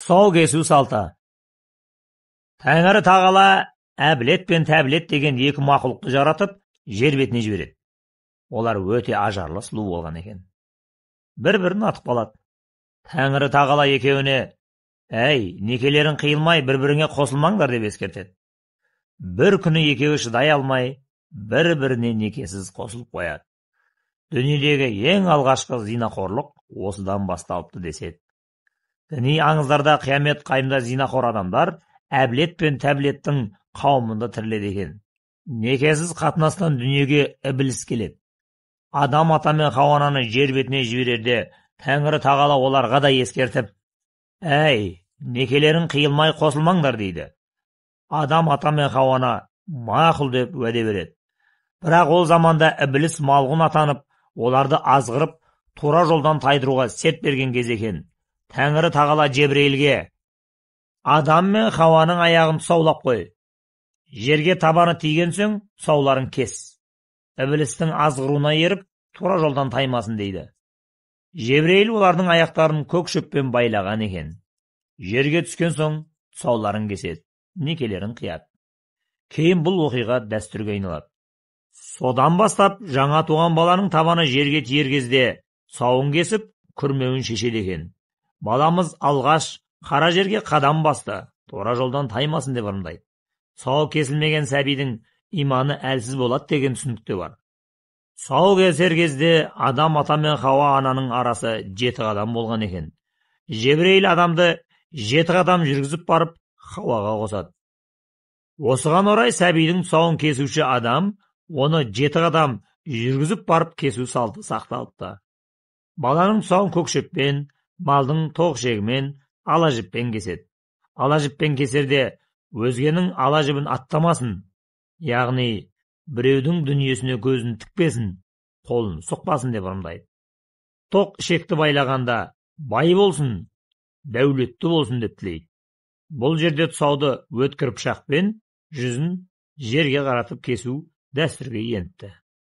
Тұсау кесу салты. Тәңірі тағала Әбілет пен Тәбілет деген екі мақұлықты жаратып, жер бетіне жібереді. Олар өте ажарлы сұлу болған екен. Бір-бірін атып қалады. Тәңірі тағала екеуіне: «Әй, некелерің қиылмай бір-біріңе қосылмаңдар» деп ескертеді. Бір күні екеуі шыдай алмай, бір-біріне некесіз қосылып қояды. Дүниедегі ең алғашқы зинақорлық осыдан басталыпты деседі. Діни аңыздарда қиямет қайымда зинақор адамдар Әбілет пен Тәбілеттің қауымында тіріледі екен. Некесіз қатынастан дүниеге ібіліс келеді. Адам ата мен Хауа ананы жер бетіне жіберерде Тәңірі тағала оларға да ескертіп: «Әй, некелерің қиылмай қосылмаңдар» дейді. Адам ата мен Хауа ана мақұл деп уәде береді. Бірақ ол заманда ібіліс малғұн атанып, оларды азғырып, тура жолдан тайдыруға серт берген кез екен. Тәңірі тағала Жебірейілге: «Адам мен Хауаның аяғын тұсаулап қой. Жерге табаны тиген соң тұсауларын кес. Ібілістің азғыруына еріп, тура жолдан таймасын» дейді. Жебірейіл олардың аяқтарын көк шөппен байлаған екен. Жерге түскен соң тұсауларын кеседі, некелерін қияды. Кейін бұл оқиға дәстүрге айналады. Содан бастап жаңа туған баланың табаны жерге тиер кезде тұсауын кесіп, күрмеуін шешеді екен. Баламыз алғаш қара жерге қадам басты, тура жолдан таймасын деп ырымдайды. Тұсауы кесілмеген сәбидің иманы әлсіз болады деген түсінік те бар. Тұсау кесер кезде Адам ата мен Хауа ананың арасы 7 қадам болған екен. Жебірейіл адамды 7 қадам жүргізіп барып Хауаға қосады. Осыған орай сәбидің тұсауын кесуші адам оны 7 қадам жүргізіп барып кесу салты сақталыпты. Баланың тұсауын көк шөппен, малдың тоқ ішегімен, ала жіппен кеседі. Ала жіппен кесерде өзгенің ала жібін аттамасын, яғни біреудің дүниесіне көзін тікпесін, қолын сұқпасын деп ырымдайды. Тоқ ішекті байлағанда бай болсын, дәулетті болсын деп тілейді. Бұл жерде тұсауды өткір пышақпен жүзін жерге қаратып кесу дәстүрге еніпті.